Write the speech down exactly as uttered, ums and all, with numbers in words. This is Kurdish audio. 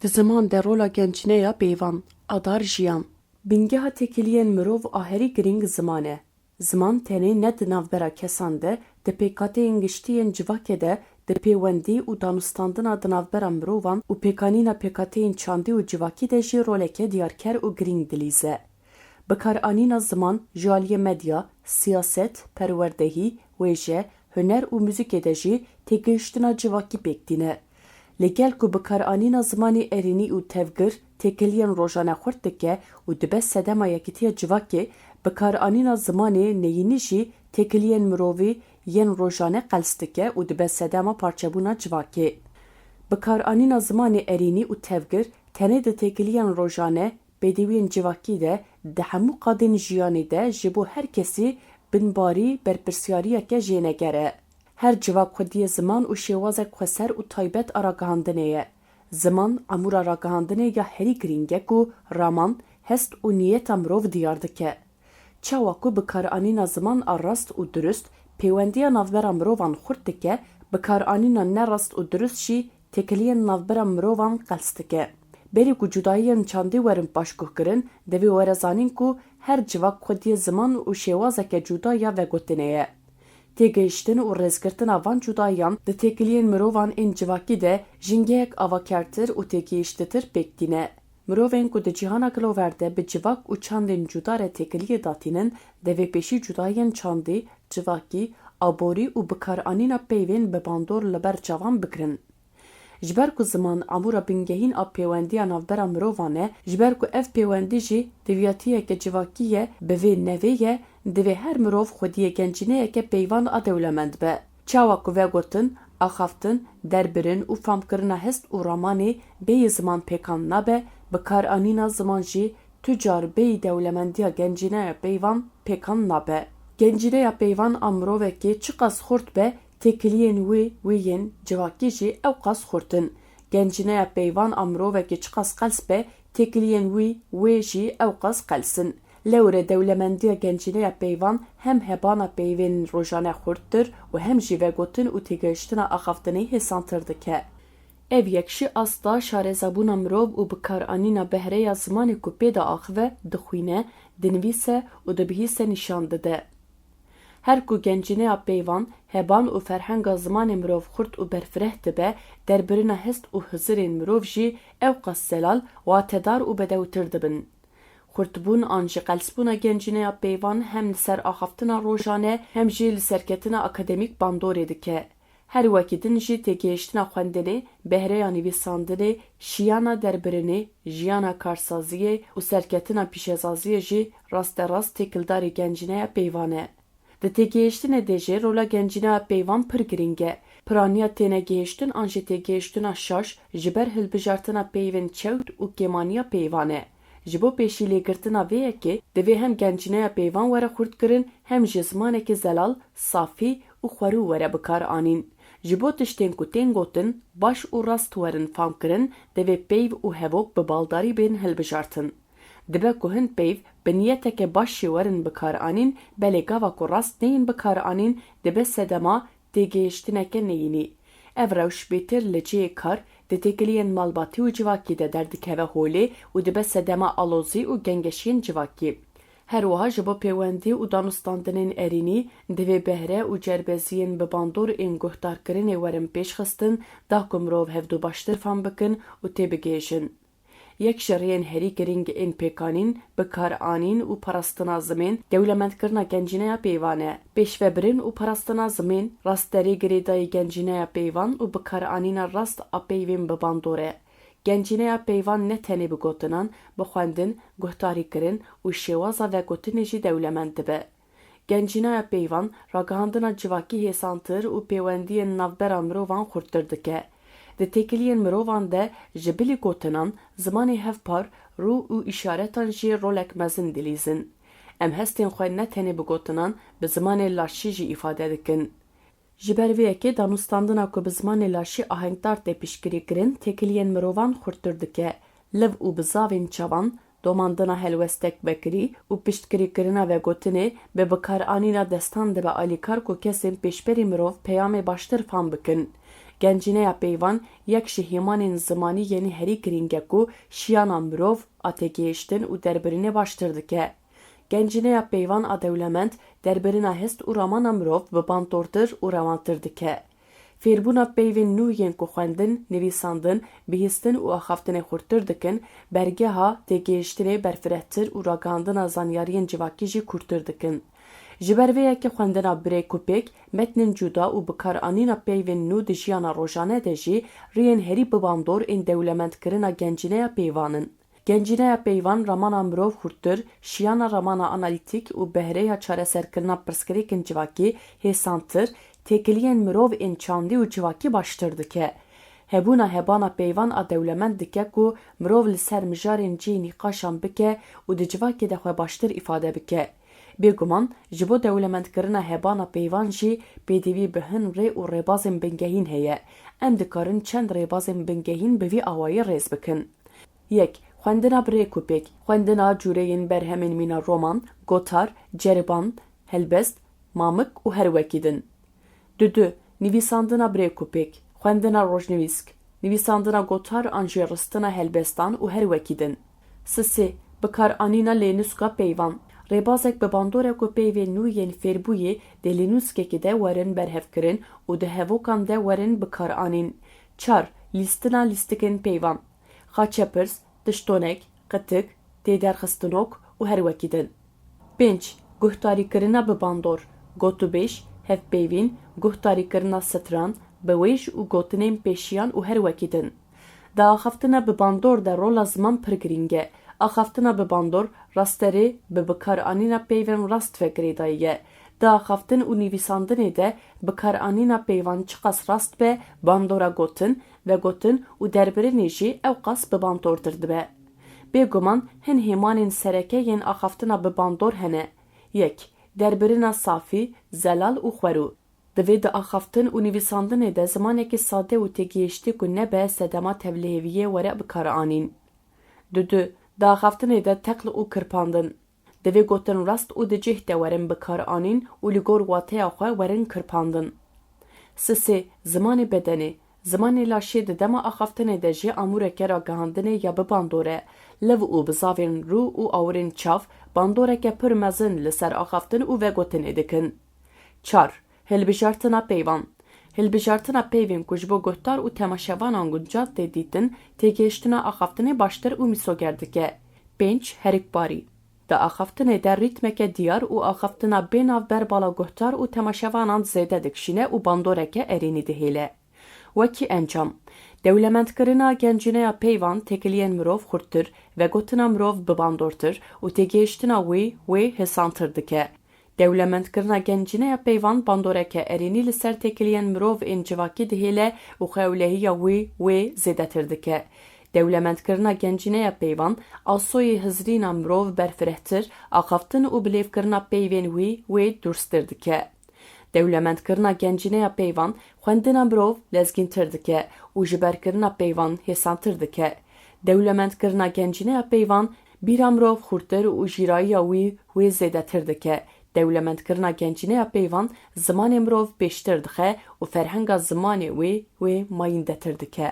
Di ziman de rola gencîneya peyvan, adar jiyan. Bingeha têkiliyên mirov a herî girîng ziman e. Ziman tenê ne di navbera kesan de, di pêkhateyên giştî yên civakê de, di pêwendî û danûstandina di navbera mirovan û pêkanîna pêkhateyên çandî û civakî de jî roleke diyarker û girîng dilîze. Bikaranîna ziman ji aliyê medya, siyaset, perwerdehî, wêje, huner û muzîkê de jî têgihiştina civakî pêk tîne. Li gel ku bikaranîna zimanê erênî û tevgir têkiliyên rojane xurt dike û dibe sedema yekîtiya civakê, bikaranîna zimanê neyînî jî têkiliyên mirovî yên rojane qels dike û dibe sedema parçebûna civakê. Bikaranîna zimanê erênî û tevgir tenê di têkiliyên rojane, pêdiviyên civakî de di hemû qadên jiyanê de ji bo her kesî binbarî berpirsyariyeke jêneger e. Her civak xwediyê ziman û şêwazek xweser û taybet a ragihandinê ye. Ziman emûra ragihandinê ya herî girîng e ku raman, hest û niyeta mirov diyar dike. Çawa ku bikaranîna ziman a rast û dirust pêwendiya navbera mirovan xurt dike, bikaranîna ne rast û dirust jî têkiliyên navbera mirovan qels dike. Berî ku cudayiyên çandî werin paşguhkirin, divê were zanîn ku her civak xwediyê ziman û şêwazeke cuda ya vegotinê ye. Têgihiştin û rêzgirtina van cudayiyan di têkiliyên mirovan ên civakî de jingehek avakertir û têgihiştitir pêk tîne. Mirovên ku di cîhana gilover de bi civak û çandên cuda re têkiliyê datînin, divê pêşî cudayiyên çandî, civakî, aborî û bikaranîna peyvên bi bandor li ber çavan bigirin. Ji ber ku ziman amûra bingehîn a pêwendiya navbera mirovan e, ji ber ku ev pêwendî jî diviyatiyeke civakî ye, bi vê nevê ye, divê her mirov xwediyê gencîneyeke peyvan a dewlemend be. Çawa ku vegotin, axaftin, derbirin û famkirina hest û ramanê bêyî ziman pêkan nabe, bikaranîna ziman jî tu car bêyî dewlemendiya gencîneya peyvan pêkan nabe. Gencîneya peyvan a mirovekê çiqas xurt be, têkiliyên wî, wî yên civakî jî ewqas xurt in. Gencîneya peyvan a mirovekê çiqas qels be, têkiliyên wî, wê jî ewqas qels in. Lewre dewlemendiya gencîneya peyvan hem hebana peyvên rojane xurttir û hem jî vegotin û têgihiştina axaftinê hêsantir dike. Ev yek ji asta şarezabûna mirov û bikaranîna behreya zimanê ku pê diaxive, dixwîne, dinivîse û dibihîse nîşan dide. Her ku gencîneya peyvan, heban û ferhenga zimanê mirov xurt û berfireh dibe, derbirina hest û hizirên mirov jî ewqas zelal, watedar û bedewtir dibin. Xurtbûn an jî qelsbûna gencîneya peyvan hem li ser axaftina rojane, hem jî li serketina akademîk bandorê dike. Her wekî din jî têgihiştina xwendinê, behreya nivîsandinê, şiyana derbirinê, jiyana karsaziyê û serketina pîşesaziyê jî rasterast têkildarî gencîneya peyvan e. Di têgihiştinê de jî rola gencîneya peyvan pir girîng e. Piraniya tênegihiştin an jî têgihiştina şaş ji ber hilbijartina peyvên çewt û kêmaniya peyvan e. Ji bo pêşîlêgirtina vê yekê, divê hem gencîneya peyvan were xurtkirin, hem jî zimanekî zelal, safî û xwerû were bikar anîn. Ji bo tiştên ku tên gotin, baş û rast werin famkirin, divê peyv û hevok bi baldarî bên hilbijartin. Dibe ku hin peyv bi niyeteke baş jî werin bikar anîn, belê gava ku rast neyên bikar anîn, dibe sedema têgihiştineke neyînî. Ev rewş bêtir li cihê kar, di têkiliyên malbatî û civakî de derdikeve holê û dibe sedema alozî û gengeşiyên civakî. Her wiha ji bo pêwendî û danûstandinên erênî, divê behre û cerbeziyên bi bandor ên guhdarkirinê werin pêşxistin, da ku mirov hevdu baştir fam bikin û têbigihêjin. Yek ji rêyên herî girîng ên pêkanîn, bikaranîn û parastina zimên, dewlemendkirina gencîneya peyvan e. Pêşvebirin û parastina zimên, rasterê girêdayî gencîneya peyvan û bikaranîna rast a peyvên bi bandor e. Gencîneya peyvan ne tenê bi gotinan, bi xwendin, guhdarîkirin û şêwaza vegotinê jî dewlemend dibe. Gencînaya peyvan, ragihandina civakî hêsantir û pêwendiyên navbera mirovan xurttir dike. Di têkiliyên mirovan de ji bilî gotinan, zimanê hevpar, rû û îşaretan jî rolek mezin dilîzin. Em hestên xwe ne tenê bi gotinan, bi zimanê laşî jî îfade dikin. Ji ber vê yekê danûstandina ku bi zimanê laşî ahengdar tê piştgirîkirin, têkiliyên mirovan xurttir dike. Liv û bizavên çavan, domandina helwestek vekirî û piştgirîkirina vegotinê bi bikaranîna destan dibe alîkar ku kesên pêşberî mirov peyamê baştir fam bikin. Gencîneya peyvan yek ji hêmanên zimanî yên herî girîng e ku şiyana mirov a têgihiştin û derbirinê baştir dike. Gencîneya peyvan a dewlemend derbirina hest û ramana mirov bi bandortir û rewantir dike. Fêrbûna peyvên nû yên ku xwendin, nivîsandin, bihîstin û axaftinê xurttir dikin, bergeha têgihiştinê berfirehtir û ragihandina zanyariyên civakî jî kûrtir dikin. Ji ber vê yekê xwendina bi rêk û pêk, metnên cuda û bikaranîna peyvên nû di jiyana rojane de jî riyên herî bi bandor ên dewlemendkirina gencîneya peyvan in. Gencîneya peyvan ramana mirov xurttir, şiyana ramana analîtîk û behreya çareserkirina pirsgirêkên civakî hêsantir, têkiliyên mirov ên çandî û civakî baştir dike. Hebûna hebana peyvan a dewlemend dike ku mirov li ser mijarên cihê nîqaşan bike û di civakê de xwe baştir îfade bike. Bêguman, ji bo dewlemendkirina hebana peyvan jî pêdivî bi hin rê û rêbazên bingehîn heye. Em dikarin çend rêbazên bingehîn bi vî awayî rêz bikin. Yek, xwendina bi rêk û pêk, xwendina cûreyên berhemên mîna roman, gotar, ceriban, helbest, mamik û her wekî din. Dudu, nivîsandina bi rêk û pêk, xwendina rojnivîsk, nivîsandina gotar an jî ristina helbestan û her wekî din. Sisê, bikaranîna lênûska peyvan. Rêbazek bi bandor e ku peyvên nû yên fêrbûyî di lênûskekê de werin berhevkirin û di hevokan de werin bikaranîn. Çar, lîstina lîstikên peyvan. Xaçepirs, tiştonek, qitik, têderxistinok û her wekî din. Pênc, guhdarîkirina bi bandor, gotûbêj, hevpeyvîn, guhdarîkirina stran, biwêj û gotinên pêşiyan û her wekî din. Di axaftina bi bandor de rola ziman pir girîng e. Axaftina bi bandor rasterê bi bikaranîna peyvên rast ve girêdayî ye. Di axaftin û nivîsandinê de bikaranîna peyvan çiqas rast be, bandora gotin, vegotin û derbirinê jî ewqas bi bandortir dibe. Bêguman hin hêmanên sereke yên axaftina bi bandor hene. Yek, derbirina safî, zelal û xwerû. Divê di axaftin û nivîsandinê de zimanekî sade û têgihiştî ku nebe sedema tevlihêviyê were bikaranîn. Dudu, di axaftinê de teql û kirpandin. Divê gotin rast û di cih de werin bikaranîn û li gor wateya xwe werin kirpandin. Sisê, zimanê bedenê. Zimanê laşê di dema axaftinê de jî amûreke ragihandinê ya bi bandor e. Liv û bizavên rû û awirên çav bandoreke pir mezin li ser axaftin û vegotinê dikin. Çar, hilbijartina peyvan. Hilbijartina peyvên ku ji bo guhdar û temaşevanan guncav tê dîtin, têgihiştina axaftinê baştir û mîsoger dike. Pênc, herikbarî. Di axaftinê de rîtmeke diyar û axaftina bê navber bala guhdar û temaşevanan zêde dikişîne û bandoreke erênî dihêle. Wekî encam, dewlemendkirina gencîneya peyvan têkiliyên mirov xurttir, vegotina mirov bi bandortir û têgihiştina wî wê hêsantir dike. Dewlemendkirina gencîneya peyvan bandoreke erênî li ser têkiliyên mirov ên civakî dihêle û xwe ewlehiya wî wê zêdetir dike. Dewlemendkirina gencîneya peyvan asoyê hizrîna mirov berfirehtir, axaftin û bilêvkirina peyvên wî wê dûrstir dike. Dewlemendkirina gencîneya peyvan xwendina mirov lezgîntir dike û jiberkirina peyvan hêsantir dike. Dewlemendkirina gencîneya peyvan bîra mirov xurtir û jîrayiya wî wê zêdetir dike. Dewlemendkirina gencîneya peyvan zimanê mirov pêştir dixe û ferhenga zimanê wê wê mayîndetir dike.